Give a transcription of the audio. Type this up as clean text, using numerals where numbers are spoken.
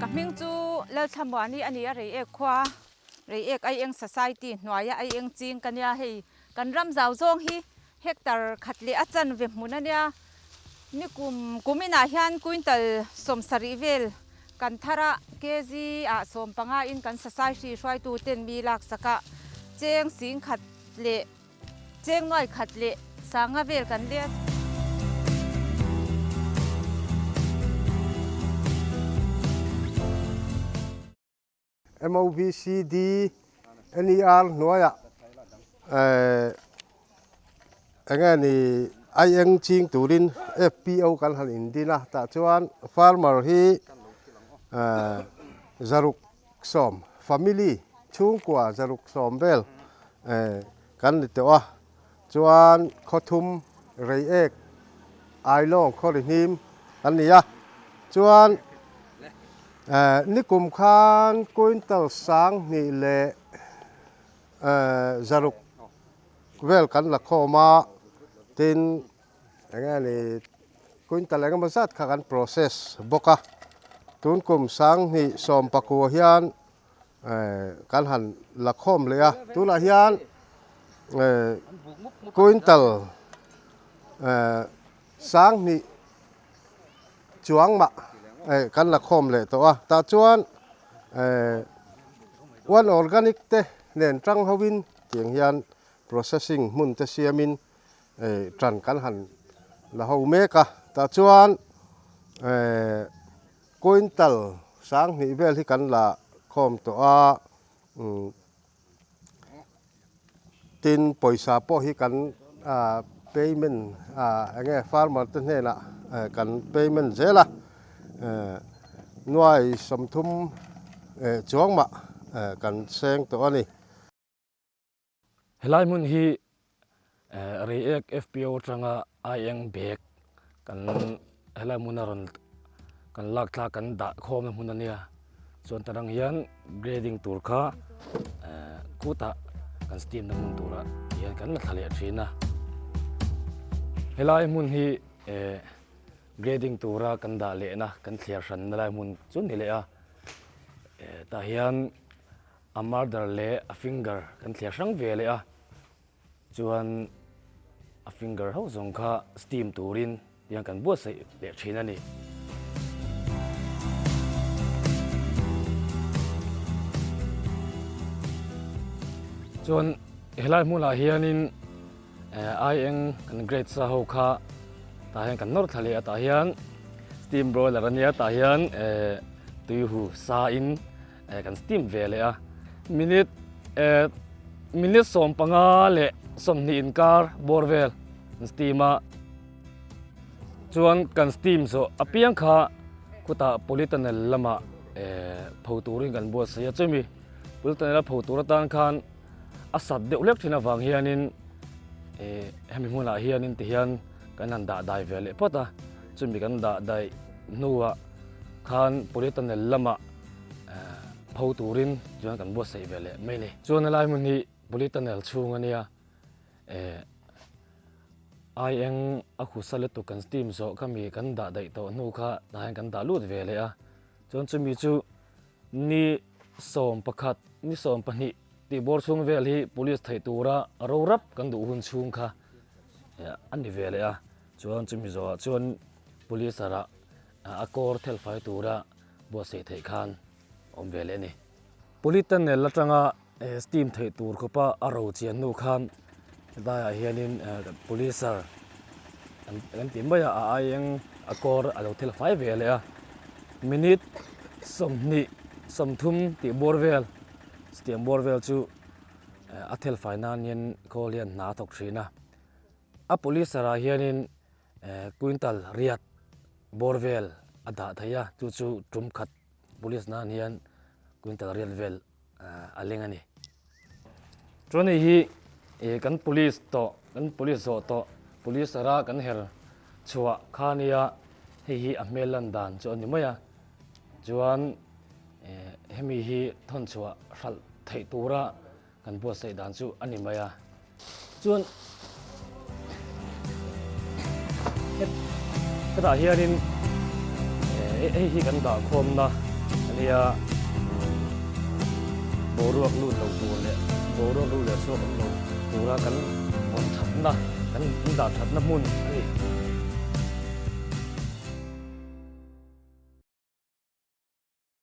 Ka hming chu Lalthlamuani a ni a, Reiek khua, Reiek Aieng Society hnuaia Aieng ching ka nia. Hei kan ram zau zawng hi hectare khat leh a chanve hmun a nia. Nikum kuminah hian quintal 70 vel kan thar a, kg ah 15 in kan society hruaitu ten mi laksak a, cheng 10,000 leh Cheng nuai khat leh sanga vel kan let. MOVCD NER hnuaiah enge ni aieng ching turin FPO kan han indin a, tah chuan farmer hi 110 family chhungkua 110 vel Kan ni tawh a, chuan khawthum Reiek Ailawng khaw ri hnim an ni a, chuan nikum khan quintal 2600 vel kan la khawm a, tin eng nge ni quintal eng emaw zat kha kan process bawk a, tun kum 2019 hian kan han la khawm leh a tunah hian quintal 2000 chuang mah kan la khawm leh tawh a tah chuan one organic te nen tang hovin tiang hian processing hmun te siamin tan kan han la ho mek a tah chuan Quintal 2000 vel hi kan la khawm tawh a, tin pawisa pawh hi kan payment eng nge farmer te hnenah kan payment zel a, nuai 30 chuang mah kan seng tawh a ni. Helai hmun hi Reiek FPO atanga aieng bag kan helai hmuna rawn kan lak thlak kan dah khawmna hmun a nia. Chuan tarang hian grading tur kha khutah kan steam na hmun turah hian kan la thla leh thin a. Helai hmun hi grading tura kan dah lehna kan thliar hranna lai hmun chu ni leh a. Tah hian A murder leh a finger kan thliar hrang ve leh a, chuan a finger ho zawng kha steam turin tiang kan buatsaih leh thin a ni. Chuan helai hmunah hianin aieng kan grade sa ho kha tah hian kan nawr thla leh a, tah hian steam broiler a nia, tah hian tuihu sa in Kan steam ve leh a, minute minute 15 leh 20 inkar bawr vel kan steam a, chuan kan steam zawh apiang kha khutah polytunnel lamah pho turin kan buatsaih a, chumi polytunnel a pho tur atan khan a sat deuh hlek thin avang hianin hemi hmunah hianin tihian kan han dah dai ve leh phawt a, chumi kan dah daih hnuah khan polytunnel lamah Pho turin chuan kan buatsaih ve leh mai ni. Chuan helai hmun hi polytunnel chhung a nia, ai eng a khusa lutuk kan steam zawh kha mi kan dah daih tawh hnu kha tah hian kan dah lut ve leh a. Chuan chumi chu ni 11, ni 12 tih bawr chhung vel hi police theih tura ro rap kan duh hun chhung kha a ni ve leh a. Chuan chumi zawhah chuan police arah a kawr thelfai tura buatsaih theih khan awm ve leh a ni. Polytunnel atanga steam theih tur khawpa a ro chian hnu khan helaiah hianin policer kan tih mai a, a aieng a kawr a lo thil fai ve leh a. Minute 20, 30 tih bawr vel, chutiang bawr vel chu a thil fai nan hian khawl hian hna a thawk thin a. A policer ah hianin Quintal riat bawr vel a dah thei a, chu chu tum khat police nan hian quintal riat vel a leng a ni. Chuan hei hi kan police tawh, kan police zawh tawh, police ara kan her chhuah kha nia, hei hi a hmel lan dan chu a ni mai a. Chuan hemi hi thawn chhuah hralh theih tura Kan buatsaih dan chu a ni mai a. Chuan hetah hianin hei hi kan dah khawmna kan nia boruak lut lo tur leh boruak lut leh chhuak awm lo tura kan vawn thatna kan dah thatna hmun a ni.